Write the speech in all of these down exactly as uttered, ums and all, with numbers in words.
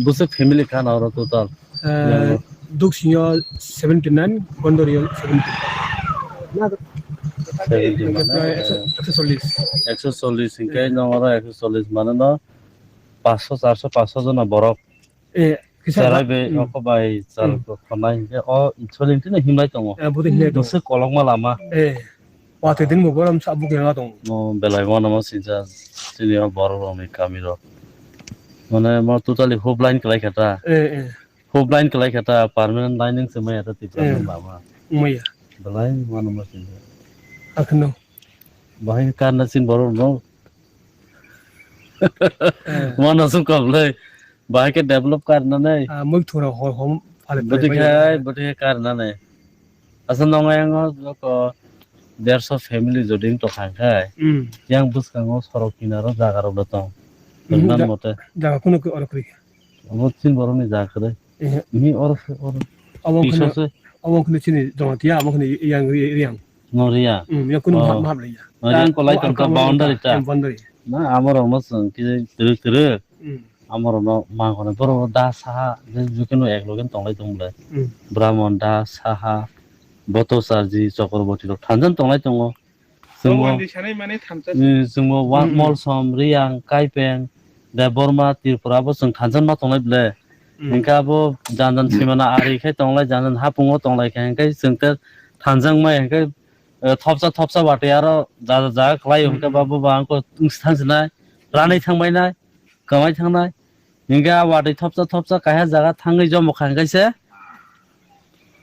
Bwswk family kha na oro total? Eh, Yang Duksingo seventy nine, Gondorio seventy. Seventy mane, Prai ekso, eh, ekso chollish. Ekso chollish hingke, hmm, nong oro ekso chollish mane no paanch sho, char sho, paanch sho jona borok. Eh, kisa cherai ba-, be, hmm, oko bai chal, hmm, ko khonai hingke o choli hingke no himlai tongo. Eh, bodo himlai tongo. Bwswk kolokma lama. Eh. Watwi din bo borom sa bukya tong. No, belai wano mo sinja, sini o borok rok ni kami rok. Mane mo totally hub line kwlai kha ta. Eh, eh. Hub line kwlai kha ta, permanent line wng se maya ta Tripura, eh, ni baba. Maya. Belai wano mo sinja. Akhno. Bahai karna sin borok no. Eh. Wano sung kablai. Bahai khe develop karnanai. Ah, mui thura hor hom phale phale bwtwi khai, bwtwi khai karnanai. Asa nongo yang o joko derso family joding to khai khai. Hmm. Yang bwskango sorok kinaro jaga rok da tong. Hmm, tongnan ja-, mote. Jaga kuno ke oro kri. Abo chin boroni jaga kre. Eh. Ni oro se oro. Abo khne, abo khne chini jamatia, abo khne yang ri-, riang. No riya. Hmm, ya kuno, oh, hap, hap le ya. No, riang kolai tong ka boundary ta. Boundary. Na, amorok no chwng khe twrwk twrwk. Hmm. Amorok no mangkone borok da saha, je jukeno ek loge tonglai tong bwle. Hmm. Brahmon da saha, Botocharji, Chakraborti rok thanjan tonglai tongo. Chwngbo, eh, chwngbo wa-, hmm, hmm, Molsom, Riyang, Kaipeng, Debbarma, Tripura bo chwng thanjan ma tonglai bwle. Hmm. Hingke abo jan jan simana ari khe tonglai, jan jan hapungo tonglai khe hingke chwng khe thanjang mai hingke, eh, thopsa thopsa watwi aro ja ja ja khlai o hingke, hmm, ba bo ba ang ko wngsi thang sinai, ranai thang mai nai. Kwmai thangnai. Hingke a watwi thopsa thopsa kaisa jaga thangwi jomo kha hingke se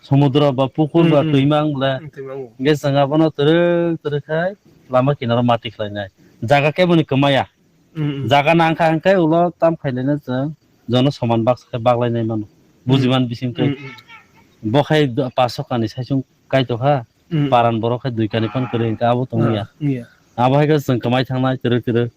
somudro ba pukur ba, hmm, hmm, twima wng bole. Hmm, twima wng. Hingke chwng abono twrwk twrwk khai lama kinaro mati khlainai. Jaga keboni kwmaya. Hmm, hmm. Jaga nang kha hingke ulo tam khailaina chwng jono soman baksa khe baklainai mano. Hmm. Bujiman bising twi. Hmm, hmm. Bo khai do-, paso kani saichung kaitokha. Hmm. Paran borok khai dui kani phan kwrwi hingke abo tong ya. Hmm, hmm. Abo hai khe chwng kwmai thangnai twrwk twrwk.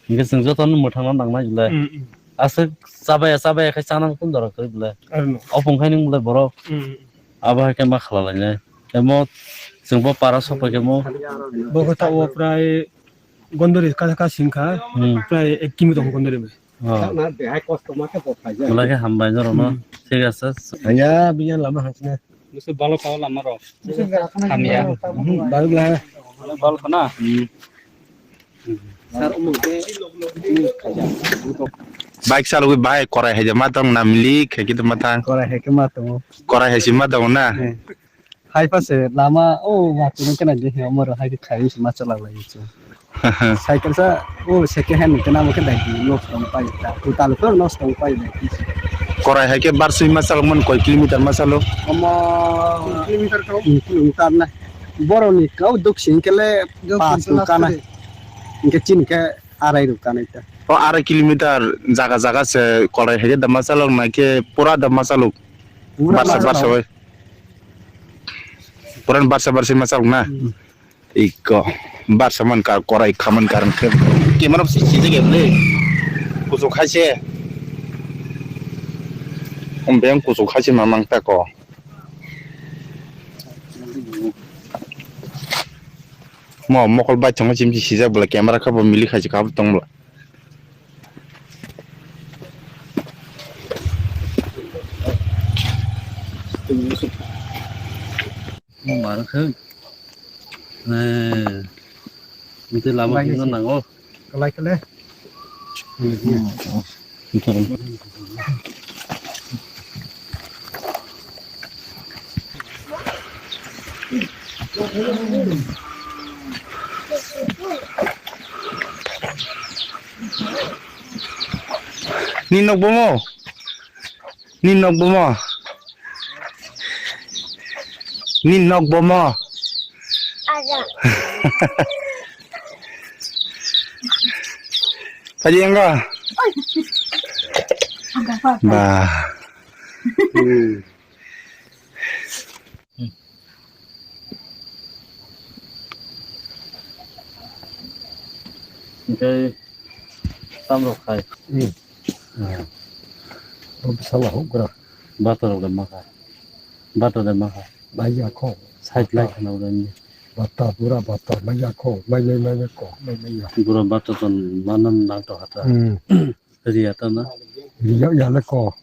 Hingke chwng jotono mwthangna nangnai bwle. Mm, mm. Aswk chabaya chabaya khe chanang kung doro kwrwi bwle. Arno. Opong khai nwng bwle borok. Mm, mm. Abo hai khe ma khlalainai. Emo chwng bo para sok pai khe mo. Bo khe ta o prai Gondori ka, ka sing kha. Mm. Prai ek kimi tong Gondori bai. Oh. Bwle khe hambai norokno. Mm. Thik ase. Hanya biyan lama hangsne. Bwswk balo kao lama rok. Hamya. Balo bwla. Balo kana? Bike salogwi bai korai hai ma tong na mili khe khe ma thang. Korai hai khe ma tongo. Korai hai si ma tongo na. Eh. Hai pa se lama o wa tong khe na de he mo hai khai si ma chala lai chu. Cycle sa o second hand khe na mo khe dai di no tong pai ta. Total ko no tong pai dai. Korai hai khe bar sui ma chalok man koi kilometer ma chalo? Omo kilometer ko? Hmm, kilometer na. Boroni kau duk sing kele pas tu kana. Hingke chini khe arai ruk kana ita. O arai kilometer jaga jaga se korai hai khe da ma chalok na khe pura da ma chalok? Pura barsa ma barsa chalok. Bai. Pura barsa barsa ma chalok na? Hmm. Iko barsa man kar korai khaman kar khe. Camera si si jage le. Kuchuk hai se. Om beng kuchuk hai se mamang ta ko. Mo mokol bai thangma chimchi sijak bwla camera kha bo mili khai se kha bo tong bwla. Mo mar khe. Eh. Nte lama khe nango. Kalai kale. Ni nok bomo? Ni nok bomo? Ni nok bomo? Aja. Tadi yang ka? Ba. Hingke tamrok khai. Hmm. Ah. O bwsala huk gra. Bata rok de makha. Bata de makha. Maya kho. Side lai khana ura ni. Bata pura bata maya kho. Mai mai mai mai kho. Mai mai ya. Pura bata ton manan nang to hata. Hmm. Riya ta na. Rijak ya le ko.